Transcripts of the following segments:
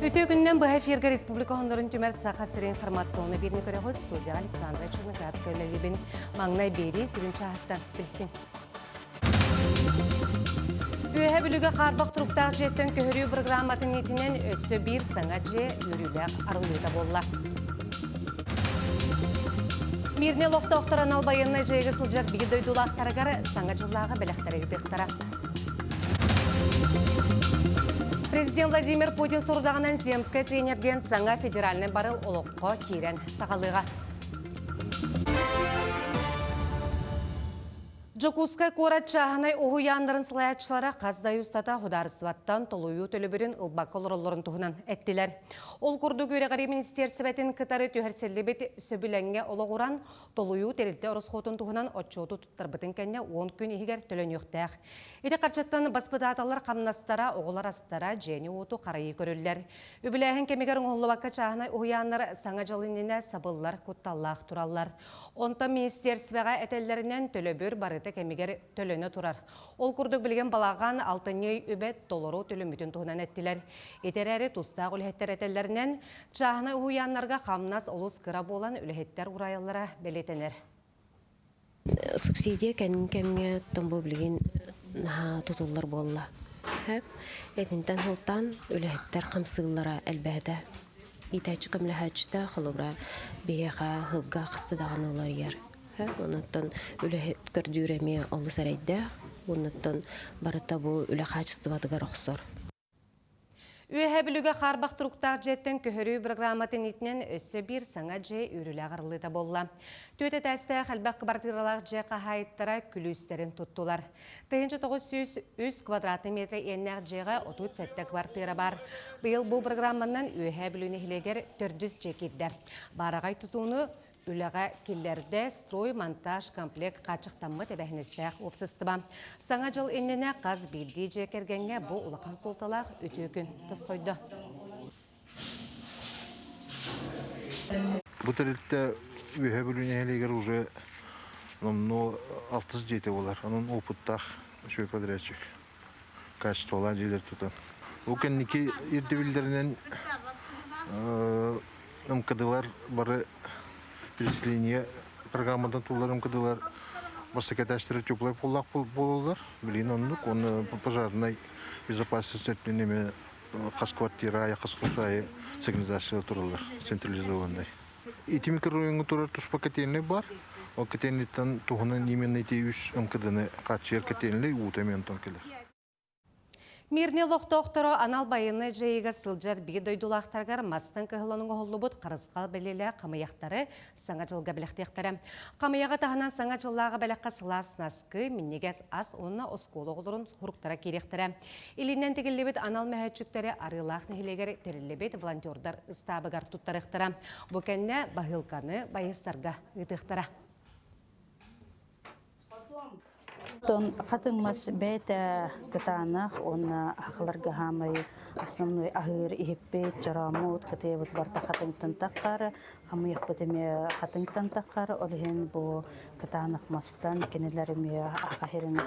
Үтүө күнүнэн быһа эфиргэ республика оһоннорун түмэр Саха сирин информационный биирни көрөҕүт студия Александра Черноградская үлэлиибин. Маҥнай биэрии сүрүн чааһыттан билсиҥ. Үөһэ Бүлүүгэ хаарбах туруктаах дьиэттэн көһөрүү программатын иитинэн өссө биир саҥа дьиэ үөрүүлээх арыллыыта буолла. Мирнэй олохтоохтор анал байыаннай дьайыыга сылдьар биир дойдулаахтарыгар саҥа дьыллааҕы бэлэхтэри ыытыахтара. Президент Владимир Путин сорудаҕынан Земскай тренер диэн саҥа федеральнай барыл олоххо киирэн саҕалыаҕа. Дьокуускай куорат чааһынай уһуйааннарын салайааччылара хас да ый устата судаарыстыбаттан толуйуу төлөбүрүн ылбакка олороллорун туһунан эттилэр. Ол курдук үөрэҕирии министиэрсибэтин кытары түһэрсиллибит сөбүлэҥҥэ олоҕуран, толуйуу тэрилтэ ороскуотун туһунан отчуоту туттарбытын кэннэ 10 күн иһигэр төлөнүөхтээх. Ити харчыттан баспытааталлар хамнастара, оҕолор астара, дьиэни-уоту харайыы көрүллэр. Үбүлээһин кэмигэр оҥоһуллубакка чааһынай уһуйааннар Саҥа дьыл иннинэ сабыллар кутталлаах тураллар. Онтон министиэрсибэҕэ этэллэринэн, төлөбүр барыта кэмигэр төлөнө турар. Ол курдук билигин балаҕан алтынньы үбэ толору төлөммүтүн туһунан эттилэр. Ити эрээри тустаах үлэһиттэр этэллэринэн, чааһынай уһуйааннарга хамнас олус кыра буолан үлэһиттэр уурайаллара бэлиэтэнэр. Субсидия кэннин кэмҥэ оттон бу билигин наһаа тутуллар буолла. Итинтэн сылтаан үлэһиттэр хамсыыллара элбээтэ. Иитээччи көмөлөһөөччүтэ холобура биһиэхэ сылга хаста даҕаны уларыйар. Онуттан үлэһит көрдүүр эмиэ олус эрэйдээх. Онуттан барыта бу үлэ хаачыстыбатыгар охсор. Үөһээ Бүлүүгэ хаарбах туруктаах дьиэттэн көһөрүү программатын иитинэн өссө биир саҥа дьиэ үөрүүлээх арыллыыта буолла. Түөрт этээстээх элбэх кыбартыыралаах дьиэ хаһаайыттара күлүүстэрин туттулар. 1903 квадратный метр иэннээх дьиэҕэ 37 квартира баар. Быйыл бу программанан Үөһээ Бүлүү нэһилиэгэр төрдүс дьиэ киирдэ. Баараҕай тутууну үлэҕэ киллэрдэ строй-монтаж комплект хааччахтаммыт эбээһинэстээх уопсастыба. Саҥа дьыл иннинэ хас биирдии дьиэ кэргэҥҥэ бу улахан суолталаах үтүө күн тосхойдо. Бу тэрилтэ Үөһээ Бүлүү нэһилиэгэр уже номнуо алтыс дьиэтэ буолар. Онон опыттаах үчүгэй подрядчик. Качестволаах дьиэлэр тутан. Бу кэнники ирдэбиллэринэн МКДлар бары переселение программадан туллар МКДлар бастакы этажтара теплай поллаах буолаллар. Билигин оннук. Уонна пожарнай безопасность өттүнэн эмиэ хас квартира аайы, хас хос аайы сигнализация тураллар централизованный. Ити микрорайоҥҥа турар туспа котельнай бар. Ол котельныйтан туһунан именно ити үс МКДны хааччыйар котельнай уута эмиэ онтон кэлэр. Мирнэй олохтоохторо анал байыаннай дьайыыга сылдьар биир дойдулаахтарыгар мастан кыһыллан оҥоһуллубут харысхал бэлиэлээх хамыйахтары Саҥа дьылга бэлэхтиэхтэрэ. Хамыйаҕа таһынан Саҥа дьыллааҕы бэлэххэ сылаас наскы, минньигэс ас уонна оскуола оҕолорун суруктара киириэхтэрэ. Илинэн тигиллибит анал мөһөөччүктэри Арыылаах нэһилиэгэр тэриллибит волонтердар ыстаабыгар туттарыахтара. Бу кэннэ баһыылканы байыастарга ыытыахтара. Оттон хатыҥ мас бэйэтэ кытаанах уонна сахаларга хаамай основной аһыыр иһиппит, чорооммут, кытыйабыт барыта хатыҥтан таххар, хамыйахпыт эмиэ хатыҥтан таххар, ол иһин бу кытаанах мастан кинилэр эмиэ аха сирин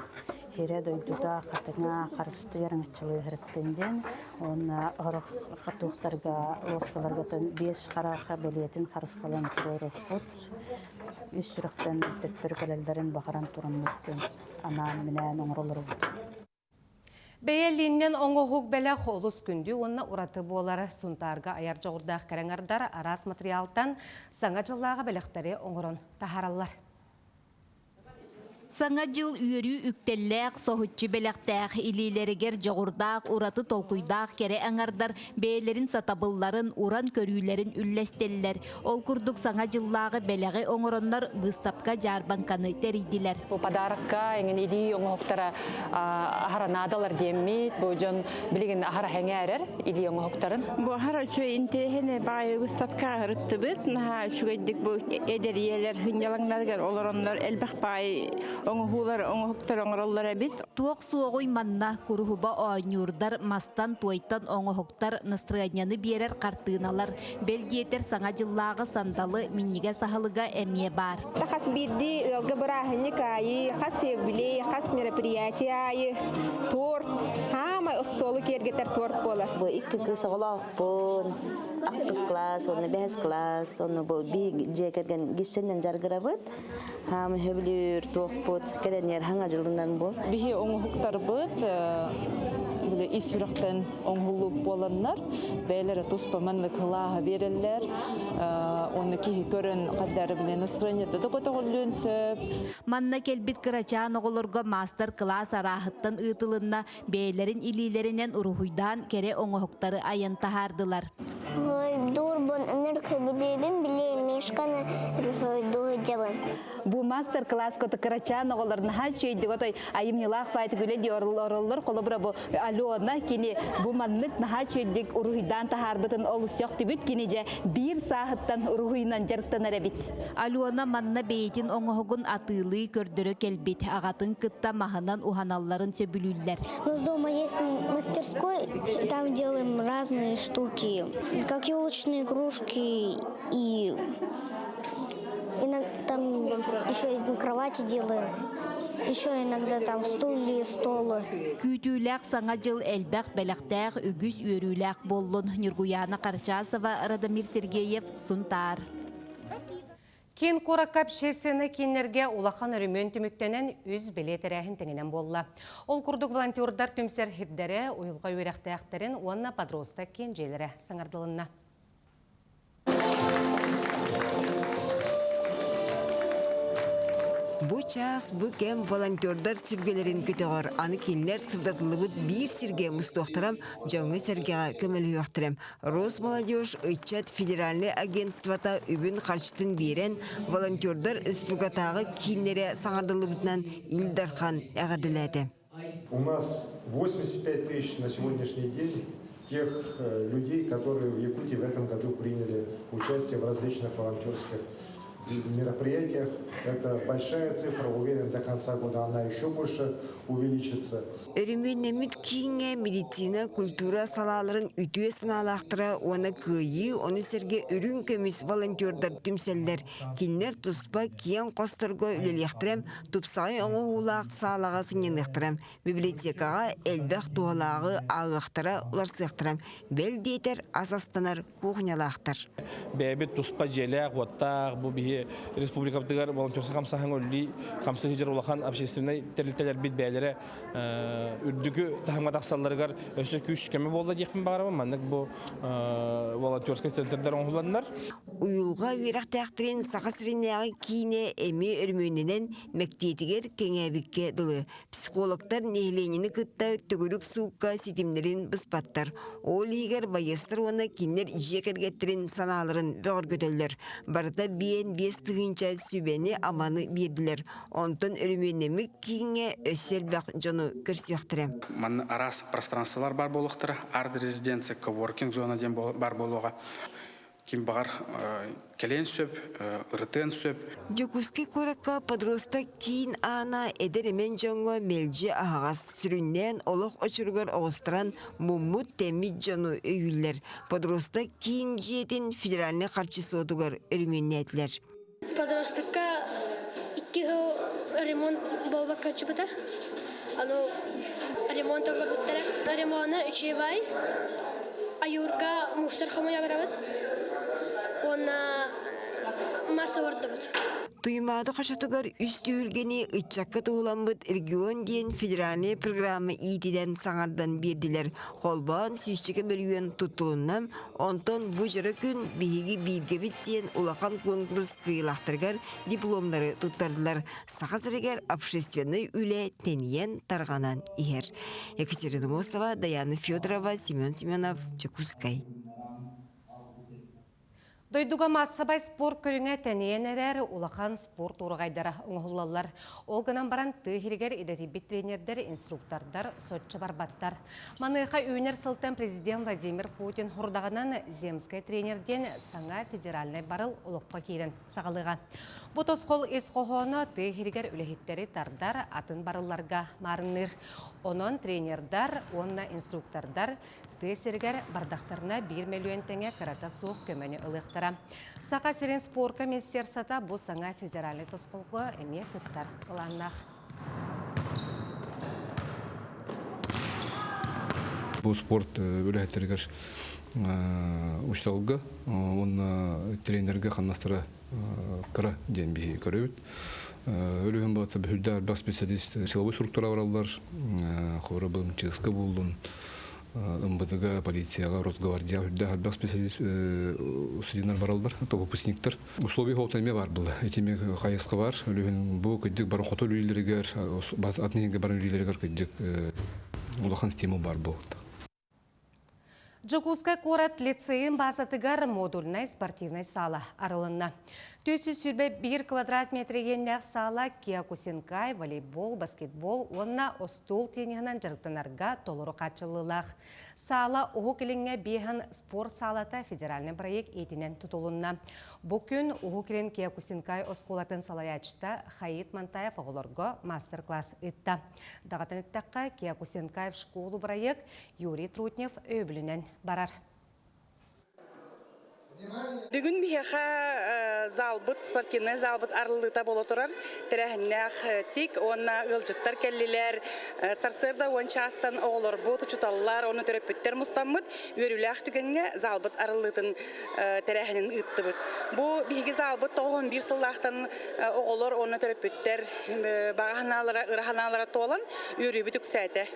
сирэ дойдута хатыҥа харыстыыр аҥаччылыыһырыттын диэн уонна сорох хатыахтарга лоскаларга биэс хараха бэлиэтин харысхалын туруоруохпут. Үс сүрэхтэн төттөрү кэлэллэрин баҕаран тураммыт анаан-минээн оҥоролоробут. Бэйэлииннэн оҥоһук бэлэх олус күндү уонна ураты буолар. Сунтаарга айар дьоҕурдаах кэрэҥардар араас матырыйаалтан Саҥа дьыллааҕы бэлэхтэри оҥорон таһаараллар. Саҥа дьыл үөрүү үктэллээх, соһуччу бэлэхтээх, илиилэригэр дьоҕурдаах, ураты толкуйдаах кэрэ аҥардар бэйэлэрин сатабылларын, уран көрүүлэрин үллэстэллэр. Ол курдук Саҥа дьыллааҕы бэлэҕи оҥороннор быыстапка-дьаарбаҥканы тэрийдилэр. Бу подарокка эҥин илии оҥоһуктара аһара наадалар диэммит. Бу дьон билигин аһара сэҥээрэр илии оҥоһуктарын. Бу аһара үчүгэй интэриэһинэй баҕайы выставкаҕа ырыттыбыт. Наһаа үчүгэйдик бу эдэр ийэлэр сынньалаҥнарыгар олороннор элбэх баай оҥоһуулар оҥоһуктар оҥороллор эбит. Туох суоҕуй манна куруһуба оонньуурдар, мастан, туойтан оҥоһуктар, настроенияны биэрэр хартыыналар, бэл диэтэр Саҥа дьыллааҕы сандалы минньигэс аһылыга эмиэ баар. Хас биирдии ыалга бырааһынньык аайы, хас юбилей, хас мероприятие аайы торт хаамай Остуолу киэргэтэр торт буолар. Бу икки кыыс оҕолоохпун. Ахпыс класс, онно бэһис класс, онно бу би дьиэ кэргэн гипсэннэн жаргырабыт. Хаам хөбүлүүр туохпут кэлэннэр хаҥа дьылынан бу. Биһи оҥоһуктарбыт били ис сүрэхтэн оҥоһуллубут буоланнар бэйэлэрэ туспа маннык кылааһы биэрэллэр. Уонна киһи көрөн хаддары били настроениета да көтөҕүллүөн сөп. Манна кэлбит кырачаан оҕолорго маастар-кылаас арааһыттан ыытылынна, бэйэлэрин илиилэринэн уруһуйдаан кэрэ оҥоһуктары айан таһаардылар. Уруһуйдуурбун ыныр көбүлүүбүн били Мишканы уруһуйдуу сылдьабын. Бу мастер-класска кырачаан оҕолор наһаа үчүгэйдик отой айымньылаах баайдык үлэ ороллор. Холобура бу Алена кини бу маннык наһаа үчүгэйдик уруһуйдаан таһаарбытын олус сөхтүбүт. Кини дьэ биир сааһыттан уруһуйунан дьарыктанар эбит. Алена манна бэйэтин оҥоһугун атыылыы көрдөрө кэлбит. Аҕатын кытта маһынан уһаналларын сөбүлүүллэр. У нас дома есть мастерской, и там делаем разные штуки, как елочные игрушки и там еще и кровати делаем. Еще иногда там стулья, столы. Күүтүүлээх саҥа дьыл элбэх бэлэхтээх үгүс үөрүүлээх буоллун Ньургуяна Карчасова, Радомир Сергеев, Сунтаар. Киин куоракка общественнай кииннэргэ улахан өрөмүөн түмүктэнэн үс бэлиэ тэрээһин тэҥинэн буолла. Ол курдук волонтердар түмсэр сирдэрэ, уйулҕа үөрэхтээхтэрин уонна подросток киин дьиэлэрэ саҥардылынна. Бу чаас, бу кэм волонтердар сүргэлэрин көтөҕөр, аны кинилэр сырдатыллыбыт биир сиргэ мустуохтара, дьоҥҥо-сэргэҕэ көмөлөһүөхтэрэ. Росмолодежь ыччат федеральнай агентствота үбүн-харчытын биэрэн, волонтердар республикатааҕы кииннэрэ саҥардыллыбытынан Ил Дархан эҕэрдэлээтэ. У нас 85 тысяч на сегодняшний день тех людей, которые в Якутии в этом году приняли участие в различных волонтерских мероприятиях. Это большая цифра, уверен, до конца года она еще больше увеличится. Өрөмүөннэммит кииҥҥэ медицина, культура салааларын үтүө санаалаахтара уонна кыайыы, ону сэргэ үрүҥ көмүс волонтердар түмсэллэр. Кинилэр туспа киэҥ хосторго үлэлиэхтэрэ, тупсаҕай оҥоһуулаах саалаҕа сынньаныахтара, библиотекаҕа элбэх туһалааҕы ааҕыахтара, уларсыахтара, бэл диэтэр ас астанар кухнялаахтар. Бэйэбит туспа дьиэлээх-уоттаах, бу биһи республикабытыгар волонтерство хамсааһын үллии хамсыы сылдьар улахан общественнай тэрилтэлэрбит бэйэлэрэ үрдүкү таһымҥа тахсалларыгар өссө күүс көмө буолла диэхпин баҕарабын. Маннык бу волонтерскай центрдар оҥоһулланнар. Уйулҕа үөрэхтээхтэрин Саха сиринээҕи киинэ эмиэ өрөмүөннэнэн мэктиэтигэр кэҥээбиккэ дылы. Психологтар нэһилиэнньэни кытта төгүрүк суукка ситимнэрин быспаттар. Ол иһигэр байыастар уонна кинилэр дьиэ кэргэттэрин санааларын бөҕөргөтөллөр. Барыта 55 тыһыынча сүбэни-аманы биэрдилэр. Онтон өрөмүөннэммит кииҥҥэ өссө элбэх дьону көрсүөхтэрэ. Манна араас пространстволар баар буолуохтара. Арт-резиденция, коворкинг зона диэн баар буолуоҕа. Ким баҕар кэлиэн сөп, ырытыан сөп. Дьокуускай куоракка подросток киин аана эдэр-эмэн дьоҥҥо мэлдьи аһаҕас, сүрүннээн олох очуругар оҕустаран муммут-тэммит дьону өйүүллэр. Подросток киин дьиэтин федеральнай харчы суотугар өрөмүөннээтилэр. Подростокка икки сыл ремонт буолбакка чыбыта. Аны ремонт оҥорбуттара. Ремона үчүгэй. Айуурга мусор хомуйа барабыт. Уонна мас олордубут. Туймаада хочотугар үс түһүлгэни ыччакка туһуламмыт регион диэн федеральнай программа иитинэн саҥардан биэрдилэр. Холбоон сүүсчэкэ мөлүйүөн туттулунна. Онтон бу дьоро күн биһиги бииргэбит диэн улахан конкурс кыайыылаахтарыгар дипломнары туттардылар. Саха сиригэр общественнай үлэ тэнийэн тарҕанан иһэр. Екатерина Мосова, Даяна Федорова, Семен Семенов, Дьокуускай. Дойдуга маассабай спорт көрүҥэ тэнийэн эрэр улахан спорт уораҕайдара оҥоһуллаллар. Ол гынан баран тыа иһигэр идэтийбит тренердэр, инструктордар соччо барбаттар. Маныаха үүнэр сылтан президент Владимир Путин хордаҕынан земскэй тренер диэн саҥа федеральнай барыл олоххо киирэн саҕалыаҕа. Бу тосхол ис хоһооно тыа иһигэр үлэһиттэри тардар, атын барылларга маарынныыр. Онон тренердар уонна инструктордар тыа сиригэр бардахтарына биир мөлүйүөн тэҥэ кырата суох көмөнү ылыахтара. Саха сирин спорка министерствота бу саҥа федеральнай тосхолго эмиэ кыттар былааннаах. Бу спорт үлэһиттэригэр учууталга уонна тренергэ хамнастара кыра диэн биһи көрөбүт. Өлүһүн баата бүһүрдэ элбэх специалист силовой структура бараллар, хора МЧС-ка буллун, МВД-га, полицияга, Росгвардия үрдээх элбэх специалист студенттар бараллар, то выпускниктар. Условия хоотун эмиэ бар была. Итими хайысха бар. Өлүһүн бу кыдьык бары хоту үлэлэригэр, атын иһингэ бары үлэлэригэр кыдьык улахан стимул бар буолта. Дьокуускай куорат лицейин баазатыгар модульнай спортивнай саала арылынна. 421 квадрат метр иэннээх саала киокусинкай, волейбол, баскетбол уонна остуол тенниһынан дьарыктанарга толору хааччыллыылаах. Саала Уһук Илиҥҥэ биэһэн спорт саалата федеральный проект иитинэн тутулунна. Бу күн Уһук Илин Киокусинкай оскуолатын салайааччыта Хаит Мантаев оҕолорго мастер-класс ыытта. Даҕатан эттэххэ, Киокусинкай в школу бырайыак Юрий Трутнев өйөбүлүнэн барар. Бүгүн биһиэхэ залбыт, спортивнай залбыт арыллыыта буола турар. Тэрээһиннээх тик уонна ыалдьыттар кэллилэр. Сарсыарда уон чаастан оҕолорбут, учууталлар уонна төрөппүттэр мустаммыт үөрүүлээх түгэҥҥэ залбыт арыллыытын тэрээһинин ыыттыбыт. Бу биһиги залбыт 91 сыллаахтан оҕолор уонна төрөппүттэр баҕа санаалара, ыра санаалара туолан үөрүүбүт үксээтэ.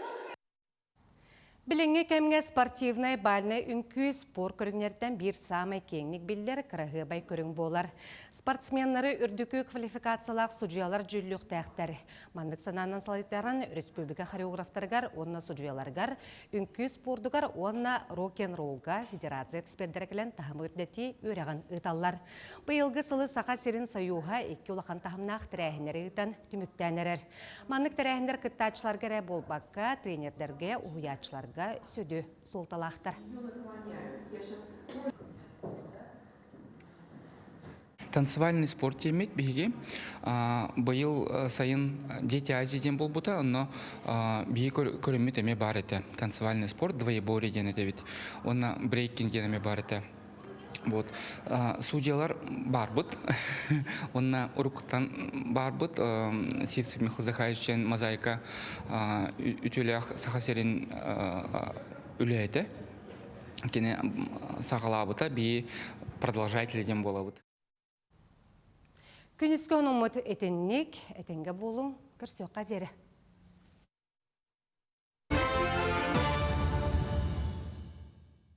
Билиҥҥи кэмҥэ спортивнай бальнай үҥкүү спорт көрүҥнэртэн биир саамай киэҥник биллэр кыраһыабай көрүҥ буолар. Спортсменнары үрдүкү квалификациялаах судьуйалар дьүүллүөхтээхтэр. Маннык санаанан салайтаран республика хореографтарыгар уонна судьуйаларыгар үҥкүү спордугар уонна рок-н-роллга федерация экспердэрэ кэлэн таһымы үрдэтии үөрэҕин ыыталлар. Быйылгы сылы Саха сирин Союһа икки улахан таһымнаах тэрээһиннэри ыытан түмүктээн эрэр. Маннык тэрээһиннэр кыттааччыларга эрэ буолбакка, тренердэргэ, уһуйааччыларга сүдү суолталаахтар. Танцевальный спорт диэммит биһиги быйыл сайын Дети Азии диэн буолбута, онно биһиги көрүммүт эмиэ баар этэ. Танцевальный спорт двоеборье диэн этэбит. Уонна брейкинг диэн эмиэ баар этэ. Вот. Судьялар барбыт. Онна уруккуттан барбыт. Сивцев Михаил Захарович мозаика үтүөлээх Саха сирин үлэһитэ. Кини саҕалаабыта бии продолжатель диэн буолабыт. Күнүскү онуммут итинник, этиҥгэ буолуҥ, көрсүөххэ диэри.